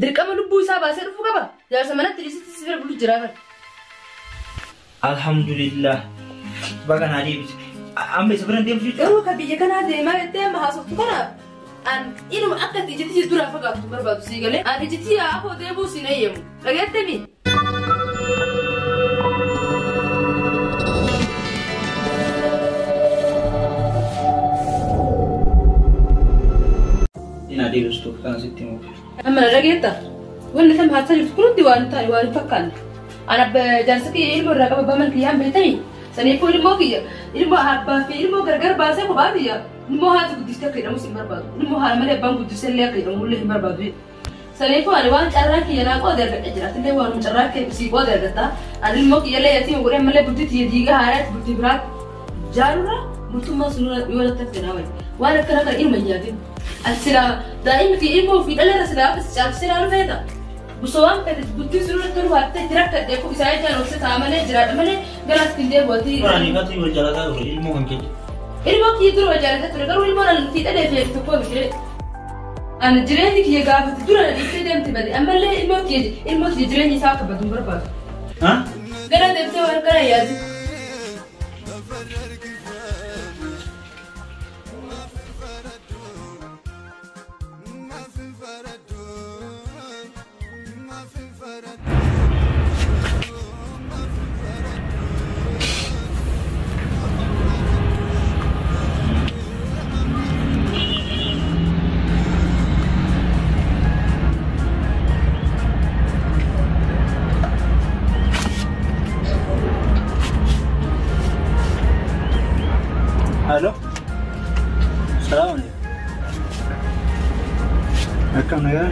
Dirqama lubbuu isaa baasee dhufuu qaba. Jaarsa manatti dhiisitti si bira bulu jira bara. Alhamdulillah. Baga naa deebise. Amma isa bira hin deemtu jechuudha? Garuu ka biyya kanaa deemaa jettee amma haasoftu kanaaf an inuma akka ati ijji duraa fagaattu barbaadu sii galee an ijji yaa deebuu siin eeyyamu. Dhageette mi? Naa deebistu kana sitti himuuf. Amma na dhageetta. Wanni tam haasaa jirtu kun hundi waan hin taane waan hin fakkaanne. An abba jaarsa kiyya ilmoo irraa qaba abbaa mana kiyyaan beektanii. Saniifuu ilmoo kiyya ilmoo abbaa fi ilmoo gargar baasee kophaa kiyya ilmoo haati guddistee akka jedhamus hin barbaadu. Ilmoo haadha malee abbaan guddisee illee akka jedhamu illee hin barbaadu. Saniifuu ani waan carraa kiyya naa qoode argadhe jira. Atillee waan carraa kee sii qoode argatta. Ani ilmoo kiyya illee yatiima godhee malee bultii tiyya diigaa haaraatti bultii biraatti jaarurra bultummaa sun yoo natti hafte naa wayya. Waan akkana kana ilma hin yaadin. Ati silaa daa'imni kiyya ilmoo ofii dhalarra silaa akka si caalchisee ilaaluu feeta. Osoo waan fedhe bultiin sun irratti tolu baattee itti rakkadhe kun isaa ijaan obsa ta'a malee jiraadha malee gara asitti hin deebi'u ati. Ani gati wal jaalataa ture ilmoo kan keeti. Ilmoo kiyya dura wal jaalataa ture garuu ilmoon ani fiixee deebi'e tokko miti. Ani jireenyi kiyya gaafate dura na dhiiftee deemte bade ammallee ilmoo kiyya ilmoo kiyya jireenyi isaa akka badu hin barbaadu. Gara deemtee waan kana yaadi. Alo. Salaam alaikum. Akkam nagaa?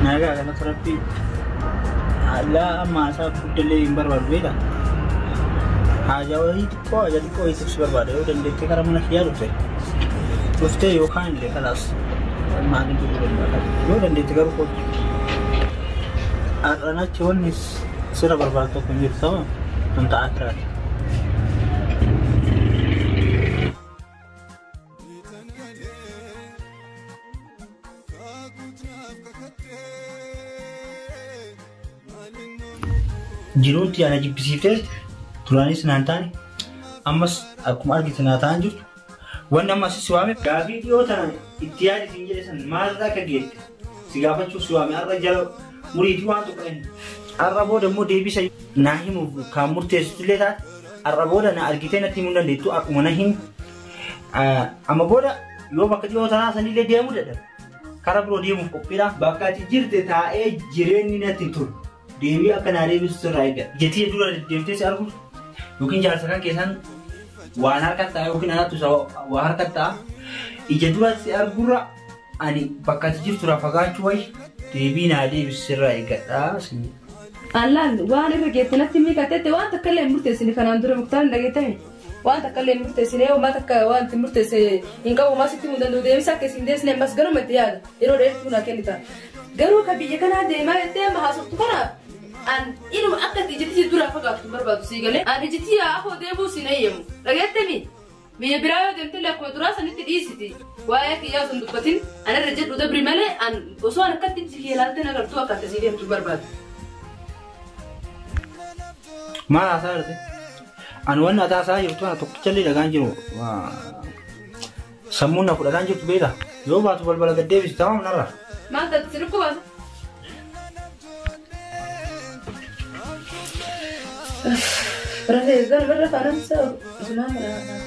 Nagaa galata Rabbii. Allaa amma haasaa guddallee hin barbaadu beektaa? Haajaa wayii xiqqoo haajaa xiqqoo wayiitiif si barbaada yoo dandeettee karaa mana kiyyaa dhufte. Dhuftee yookaan illee kalaas maaliin dhufuu danda'a? Yoo dandeette garuu kootu. Har'aan achi wanni sirra barbaadu tokko hin jiru ta'u kun ta'a akiraati. Jiruutti ana jibbisiiftee duraanis naan taane ammas akkuma argite naa ta'an jirtu. Wanni amma si waame gaafii dhiyoo tana itti yaadi siin jedhe san maalirraa akka geette si gaafachuuf si waame har'a jala muriitii waan tokko hin. Har'a booda immoo deebisa naa himuuf kan murteessitu illee taate har'a booda na argitee natti himuu dandeettu akkuma na himu. Amma booda yoo bakka dhiyoo tanaa sanillee deemuu dadhabe karaa biroo deemuuf qophiidha. Bakka ati jirte taa'ee jireenyi natti hin tolu. Deebii akka naa deebisu sirraa eeggadha. Jettee dura deemtee si argu yookiin jaarsa kan keessan waan harka ta'a yookiin anattu isa waa harka ta'a. Ija dura si argurra ani bakka ati jirtu irraa fagaachuu wayya deebii naa deebisu sirraa eeggadha. Allaan waan irra geette natti miikateette waan takka illee hin murteessine kanaan dura Muktaar hin dhageettame. Waan takka illee hin murteessine homaa takka waan itti murteesse hin qabu homaa sitti himuu danda'u deebisa akka isin deebisne ammas garuma itti yaada yeroo dheertuu naa kennita. Garuu ka biyya kanaa deemaa jettee amma haasoftu kanaaf an inuma akka ati ijji duraa fagaattu hin barbaadu sii galee an ijji yaa afoo deebuu siin eeyyamu dhageette mi? Biyya biraa yoo deemte illee akkuma duraa sanitti dhiisiti waa'ee kiyyaa osoo hin dubbatin anarra jedhu dabri malee an osoo an akkatti ijji kiyya ilaaltee na agartuu akka ati asii deemtu hin barbaadu. Maal haasaa jirti? Ani wanni ati haasaa jirtu kana tokkichallee dhagaan jiru. Sammuun na fudhataan jirtu beektaa? Yoo baatu balbala gad deebisi tamam narra. Maal taate si dhukkubaasa? Rafee gara barra faanaan isaa isumaa kana.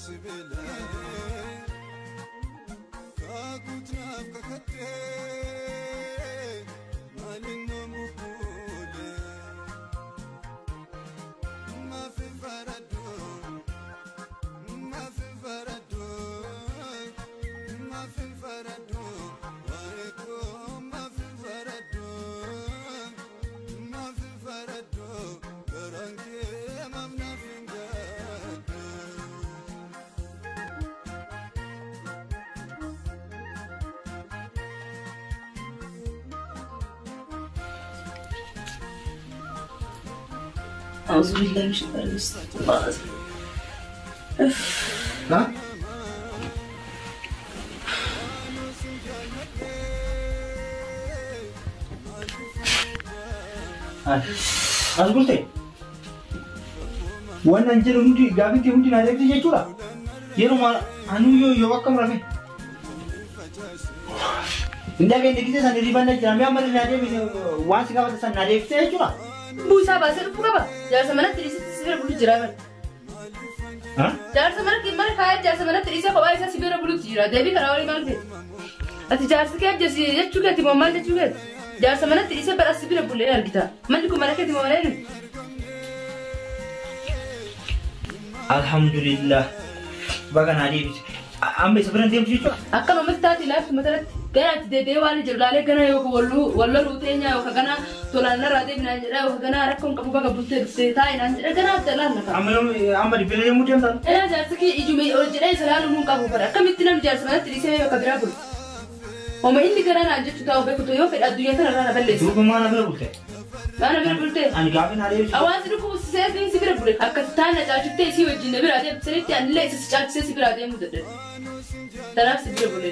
Si beela'ee kaakuutnaaf kakattee maaliin na mukkuulee maaf hin faraduu maaf hin faraduu maaf hin faraduu waa'ee koo maaf hin faraduu maaf hin faraduu garaan kee maaf naaf hin gadduu. أعوذ بالله من الشيطان الرجيم. استغفر الله العظيم. Ha? As bultee? Waan an jedhu hundi gaafitti hundi naa deebite jechuudha. Yeroo anuu yoo yoo akkam rafe. Hin dhageenye gisee san hirriban jira. Mi'a amma naa deebise waan si gaafate san naa deebite jechuudha. Buusaa baasee dhufuu qaba. Jaarsa manatti dhiisetti si bira bulu jira bara. Ha? Jaarsa manatti mana kaayee jaarsa manatti dhiisee kophaa isaa si bira bulutti jira. Deebii karaa walii maal ta'e? Ati jaarsi kee ajjeesi jechuu keeti moo maal jechuu keeti? Jaarsa manatti dhiisee bara si bira bulee argita. Manni kun mana keeti moo mana eenyu? Alhamdulillah. Baga naa deebise. Amma isa bira deemtu jechuudha. Akka mamatti taati laaftu matalatti gara ati deebi'ee waan jiru laalee gana yookaan walloluu teenya yookaan gana tolaan narraa deebinaan jedha yookaan gana rakkoon qabu baga bultee dhuftee taa'e naan jedha gana adda laalla qaba. Amma amma dhibbee deemuu deemtaa? Elaa jaarsi kee ijume ol jedhee isa laalu nuun qabu bara akkamitti namni jaarsa manatti dhiisee bakka biraa bulu. Homa inni gara naan jechuu taa'u beekutu yoo fedhe addunyaa tana irraa na balleessa. Duuba maana bira bulte? Maana bira bultee? Ani gaafii naa deebise. Hawaasni dhukkubsisee si bira bule. Akka taan na caalchiftee isii wajjin na biraa deemtu sanitti anillee isa si caalchisee si biraa deemuu dadhabe. Tanaaf si bira bule.